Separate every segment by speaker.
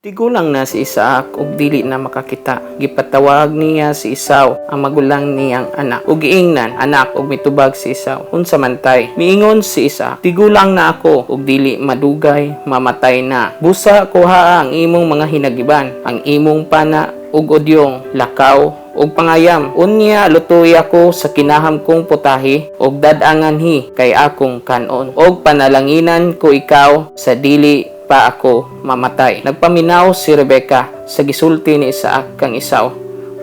Speaker 1: Tigulang na si Isaac ug dili na makakita. Gipatawag niya si Esau, ang magulang niyang anak. Ug giingnan, "Anak," ug mitubag si Esau, "Unsa man, Tay?" Miingon si Isaac, "Tigulang na ako ug dili madugay mamatay na. Busa kuha ang imong mga hinagiban, ang imong pana ug udyong, lakaw ug pangayam. Unya lutoi ako sa kinaham kong putahe ug dad-a nganhi kay akong kanon. Og panalanginan ko ikaw sa dili pa ako mamatay." Nagpaminaw si Rebecca sa gisulti ni Isaac kang Esau.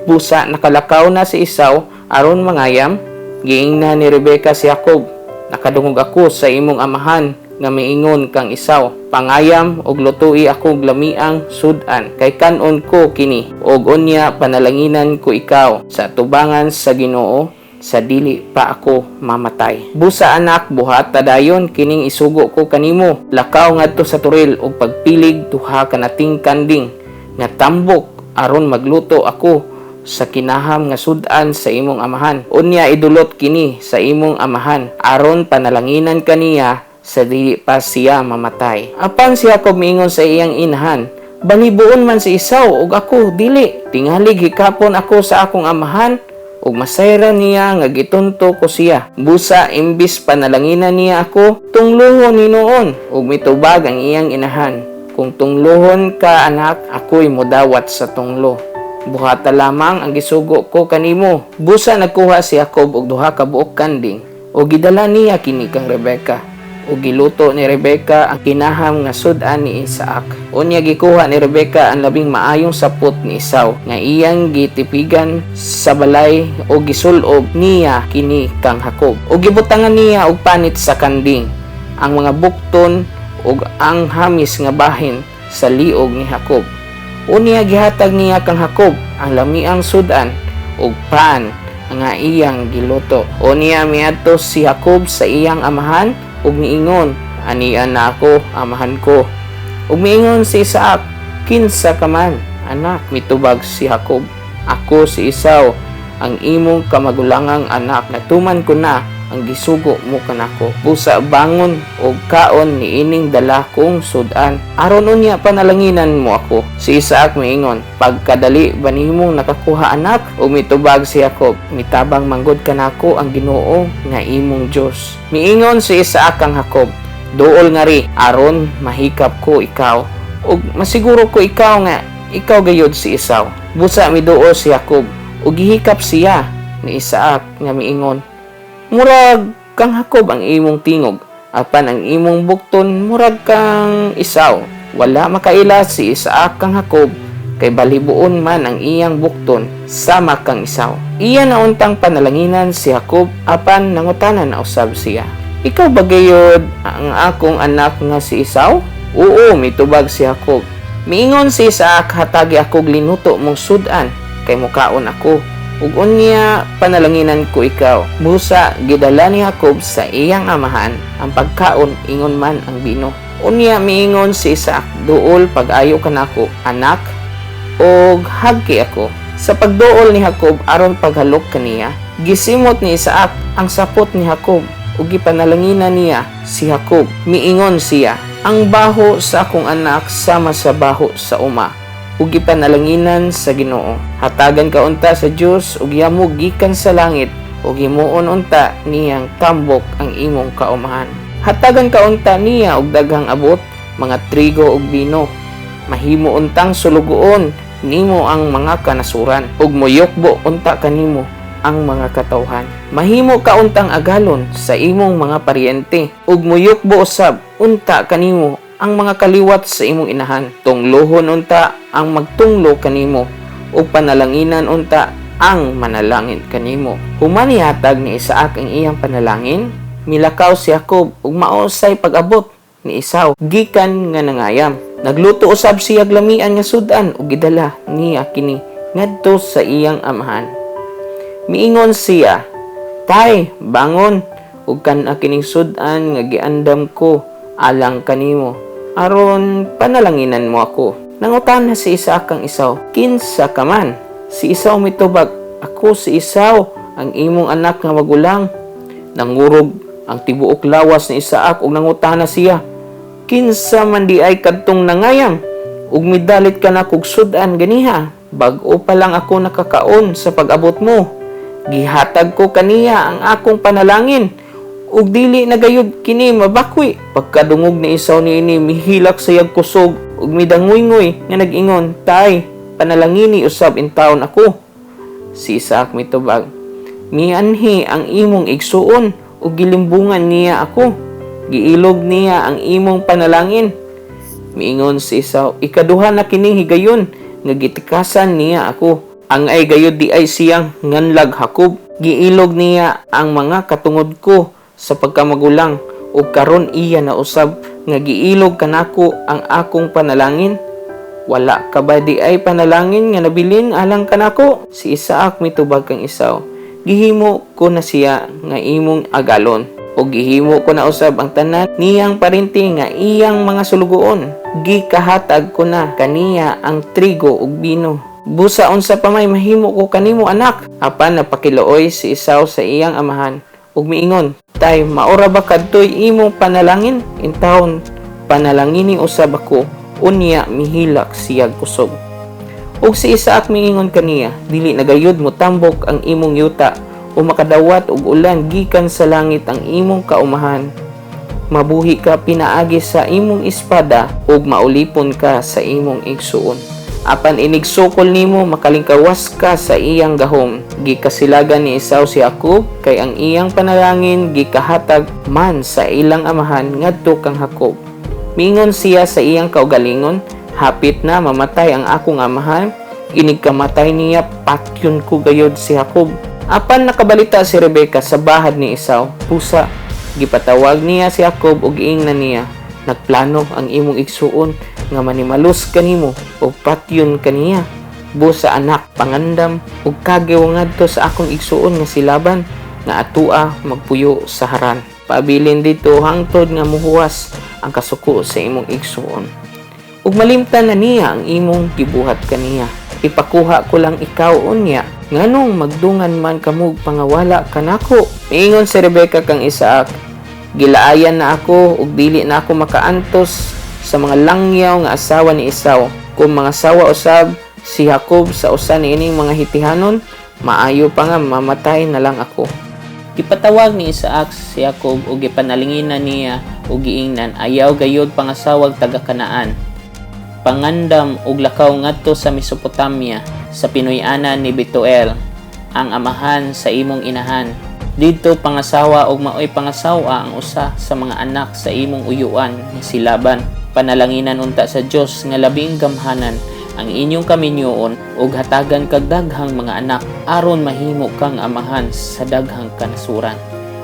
Speaker 1: Busa nakalakaw na si Esau aron mangayam, giingnan ni Rebecca si Jacob, "Nakadungog ako sa imong amahan nga miingon kang Esau, 'Pangayam og lutoi ako og lamiang sud-an kay kan-on ko kini og unya panalanginan ko ikaw sa tubangan sa Ginoo sa dili pa ako mamatay.' Busa, anak, buhat dayon kining isugo ko kanimo. Lakaw ngadto sa toril ug pagpilig duha ka nating kanding nga tambok aron magluto ako sa kinaham nga sud-an sa imong amahan. Unya idulot kini sa imong amahan aron panalanginan kaniya sa dili pa siya mamatay." Apan si Jacob miingon sa iyang inahan, "Balibuon man si Esau ug ako dili. Tingali hikapon ako sa akong amahan ug masayran niya nga gitunto ko siya. Busa imbis panalanginan niya ako, tunglohon hinuon." Ug mitubag ang iyang inahan, "Kung tunglohon ka, anak, ako'y mudawat sa tunglo. Buhata lamang ang gisugo ko kanimo." Busa nagkuha si Jacob og duha ka buok kanding ug gidala niya kini kang Rebecca. Ug giluto ni Rebecca ang kinaham nga sud-an ni Isaac. Unya gikuha ni Rebecca ang labing maayong sapot ni Esau nga iyang gitipigan sa balay ug gisulob niya kini kang Jacob. Ug gibutangan niya og panit sa kanding ang mga bukton ug ang hamis nga bahin sa liog ni Jacob. Unya gihatag niya kang Jacob ang lamiang sud-an ug pan nga iyang giluto. Unya miadto si Jacob sa iyang amahan ug miingon, "Ania na ako, amahan ko." Ug miingon si Isaac, "Kinsa ka man, anak?" Mitubag si Jacob, "Ako si Esau, ang imong kamagulangang anak. Natuman ko na ang gisugo mo kanako. Busa bangon og kaon niining dala kong sud-an aron unya panalanginan mo ako." Si Isaac miingon, "Pagkadali ba nimong nakakuha, anak?" Ug mitubag si Jacob, "Mitabang manggod kanako ang Ginoo nga imong Dios." Miingon si Isaac kang Jacob, "Duol ngari aron mahikap ko ikaw ug masiguro ko ikaw nga ikaw gayud si Esau." Busa miduol si Jacob ug gihikap siya ni Isaac nga miingon, "Murag kang Jacob ang imong tingog, apan ang imong bukton murag kang Esau." Wala makaila si Isaac kang Jacob kay balibuon man ang iyang bukton sama kang Esau. Iya na untang panalanginan si Jacob, apan nangutana na usab siya, "Ikaw ba gayod ang akong anak nga si Esau?" "Oo," mitubag si Jacob. Miingon si Isaac, "Hatagi akog linuto mong sud-an kay mukaon ako ug unya panalanginan ko ikaw." Busa gidala ni Jacob sa iyang amahan ang pagkaon ingon man ang bino. Unya miingon si Isaac, "Duol pag-ayo kanako, anak, og hagki ako." Sa pagduol ni Jacob aron paghalok kaniya, gisimot ni Isaac ang sapot ni Jacob ug gipanalanginan niya si Jacob. Miingon siya, "Ang baho sa akong anak sama sa baho sa uma ug gipanalanginan sa Ginoo. Hatagan ka unta sa Dios og yamog gikan sa langit ug himuon unta niyang tambok ang imong kaumahan. Hatagan ka unta niya og daghang abot, mga trigo ug bino. Mahimo untang sulugoon nimo ang mga kanasuran ug moyukbo unta kanimo ang mga katawhan. Mahimo ka untang agalon sa imong mga paryente ug moyukbo usab unta kanimo ang mga kaliwat sa imong inahan. Tunglohon unta ang magtunglo kanimo ug panalanginan unta ang manalangin kanimo." Human nihatag ni Isaac ang iyang panalangin, milakaw si Jacob ug mao say pag-abot ni Esau gikan nga nangayam. Nagluto usab siya lamian nga sud-an ug gidala niya kini ngadto sa iyang amahan. Miingon siya, "Tay, bangon ug kan-a kining sud-an nga giandam ko alang kanimo aron panalanginan mo ako." Nangutana si Isaac kang Esau, "Kinsa ka man?" Si Esau mitubag, "Ako si Esau, ang imong anak nga magulang." Nangurog ang tibuok lawas ni Isaac ug nangutana siya, "Kinsa man diay kadtong nangayam?" Ug midalit ka na kog sud-an ganiha. Bag-o pa lang ako nakakaon sa pag-abot mo. Gihatag ko kaniya ang akong panalangin ug dili na gayud kini mabakwi." Pagkadungog ni Esau niini, mihilak siyag kusog ug midanguyngoy nga nag-ingon, "Tay, panalangini usab intawon ako." Si Isaac mitubag, "Mianhi ang imong igsuon ug gilimbungan niya ako. Giilog niya ang imong panalangin." Miingon si Esau, "Ikaduha na kining higayon nga gitikasan niya ako. Angay gayud diay siyang nganlag Jacob. Giilog niya ang mga katungod ko sa pagkamagulang ug karon iya na usab nga giilog kanako ang akong panalangin. Wala ka ba diay panalangin nga nabilin alang kanako?" Si Isaac mitubag kang Esau, "Gihimo ko na siya nga imong agalon ug gihimo ko na usab ang tanan niyang parinti nga iyang mga sulugoon. Gikahatag ko na kaniya ang trigo ug bino. Busa unsa pa may mahimo ko kanimo, anak?" Apan napakiluoy si Esau sa iyang amahan ug miingon, "Tay, mao ra ba kadtoy imong panalangin? Intawon panalangini usab ako." Unya mihilak siyag kusog. Ug si Isaac miingon kaniya, "Dili na gayud motambok ang imong yuta o makadawat og ulan gikan sa langit ang imong kaumahan. Mabuhi ka pinaagi sa imong espada ug maulipon ka sa imong igsuon. Apan inigsukol nimo, makalingkawas ka sa iyang gahom." Gikasilagan ni Esau si Jacob kay ang iyang panalangin gikahatag man sa ilang amahan ngadto kang Jacob. Mingon siya sa iyang kaugalingon, "Hapit na mamatay ang akong amahan, inig kamatay niya, patyon ko gayod si Jacob." Apan nakabalita si Rebecca sa bahad ni Esau. Busa gipatawag niya si Jacob ug giingnan niya, "Nagplano ang imong igsuon nga manimalos kanimo ug patyon kaniya. Busa, anak, pangandam ug kagiw ngadto sa akong igsuon nga si Laban nga atua magpuyo sa Haran. Paabilin didto hangtod nga muhuwas ang kasuko sa imong igsuon ug malimtan na niya ang imong gibuhat kaniya. Ipakuha ko lang ikaw unya. Nganong magdungan man kamog pangawala kanako?" Miingon si Rebecca kang Isaac, "Gilaayan na ako ug dili na ako makaantos sa mga langyaw nga asawa ni Esau. Kung mangasawa usab si Jacob sa usa niining mga Hitihanon, maayo pa nga mamatay na lang ako." Gipatawag ni Isaac si Jacob ug gipanalanginan niya ug giingnan, "Ayaw gayud pangasawag taga Kanaan. Pangandam ug lakaw ngadto sa Mesopotamia sa Pinuy-anan ni Betuel, ang amahan sa imong inahan. Didto pangasawa ug maoy pangasawa ang usa sa mga anak sa imong uyuan nga si Laban. Panalanginan unta sa Dios nga labing gamhanan ang inyong kaminyoon ug hatagan kag daghang mga anak aron mahimo kang amahan sa daghang kanasuran.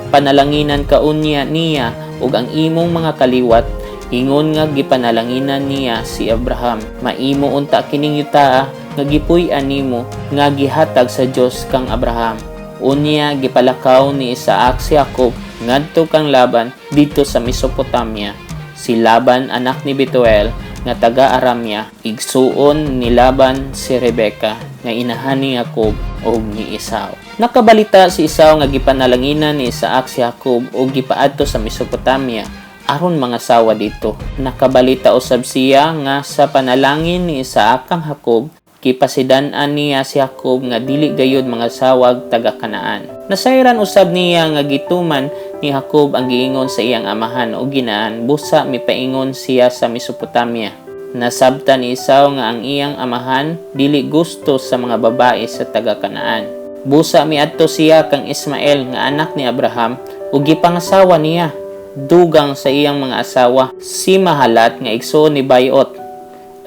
Speaker 1: Panalanginan ka unya niya ug ang imong mga kaliwat ingon nga gipanalanginan niya si Abraham. Maimo unta kining yutaa nga gipuy-an nimo nga gihatag sa Dios kang Abraham." Unya gipalakaw ni Isaac si Jacob ngadto kang Laban didto sa Mesopotamia. Si Laban anak ni Betuel nga taga Aramya. Igsuon ni Laban si Rebeka nga inahan ni Jacob ug ni Esau. Nakabalita si Esau nga gipanalanginan ni Isaac si Jacob ug gipaadto sa Mesopotamia aron mangasawa didto. Nakabalita usab siya nga sa panalangin ni Isaac kang Jacob, gipasidan-an niya si Jacob nga dili gayud mangasawag taga Kanaan. Nasayran usab niya nga gituman ni Jacob ang giingon sa iyang amahan ug ginaan, busa mipaingon siya sa Mesopotamia. Nasabtan ni Esau nga ang iyang amahan dili gusto sa mga babae sa taga Kanaan. Busa miadto siya kang Ismael nga anak ni Abraham ug gipangasawa niya, dugang sa iyang mga asawa, si Mahalat nga igsoon ni Bayot,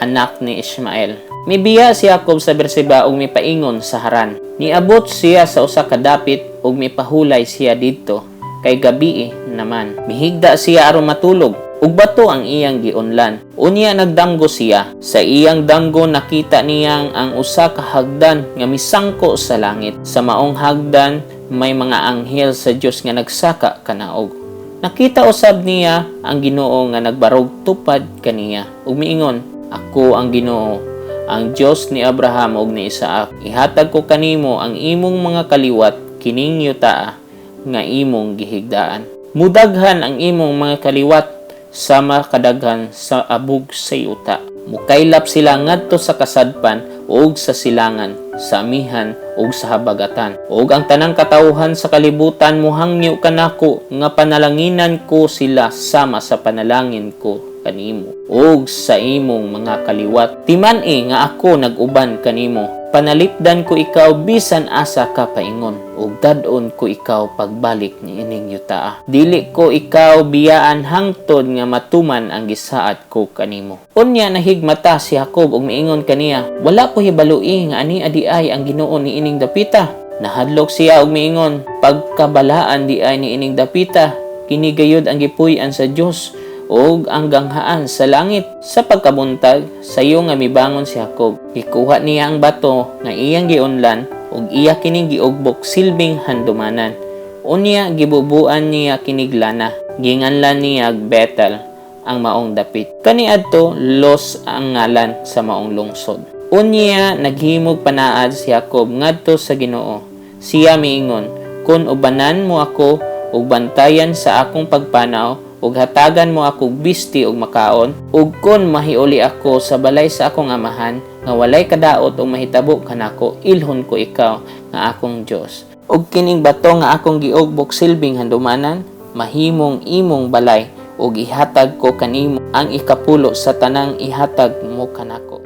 Speaker 1: anak ni Ishmael. Mibiya si Jacob sa Berseba ug mipaingon sa Haran. Niabot siya sa usa ka dapit ug mipahulay siya didto kay gabii naman. Mihigda siya aron matulog ug bato ang iyang giunlan. Unya nagdamgo siya. Sa iyang damgo, nakita niyang ang usa ka hagdan nga misangko sa langit. Sa maong hagdan may mga anghel sa Dios nga nagsaka kanaog. Nakita usab niya ang Ginoo nga nagbarog tupad kaniya ug miingon, "Ako ang Ginoo, ang Dios ni Abraham ug ni Isaac. Ihatag ko kanimo ang imong mga kaliwat kining yutaa nga imong gihigdaan. Mudaghan ang imong mga kaliwat sama kadaghan sa abog sa yuta. Mukaylap sila ngadto sa kasadpan ug sa silangan, sa amihan ug sa habagatan. Ug ang tanang katawhan sa kalibutan muhangyo kanako nga panalanginan ko sila sama sa panalangin ko kanimo ug sa imong mga kaliwat. Timan-i nga ako nag-uban kanimo. Panalipdan ko ikaw bisan asa ka paingon ug dad-on ko ikaw pagbalik niining yutaa. Dili ko ikaw biyaan hangtod nga matuman ang gisaad ko kanimo." Unya nahigmata si Jacob ug miingon kaniya, "Wala ko hibaloi nga ani diay ang Ginoo niining dapita." Nahadlok siya ug miingon, "Pagkabalaan diay niining dapita, kini gayud ang gipuy-an sa Dios ug ang ganghaan sa langit." Sa pagkabuntag, sayo nga mibangon si Jacob. Gikuha niya ang bato nga iyang giunlan ug iya kining giugbok silbing handumanan. Unya gibubuan niya kinig lana. Ginganlan niya Bethel ang maong dapit. Kaniadto Luz ang ngalan sa maong lungsod. Unya naghimog panaad si Jacob ngadto sa Ginoo. Siya miingon, "Kun ubanan mo ako ug bantayan sa akong pagpanaw ug hatagan mo ako bisti ug makaon, ug kun mahiuli ako sa balay sa akong amahan nga walay kadaot og mahitabo kanako, ilhon ko ikaw nga akong Dios. Ug kining bato nga akong giugbok silbing handumanan mahimong imong balay, ug ihatag ko kanimo ang ikapulo sa tanang ihatag mo kanako."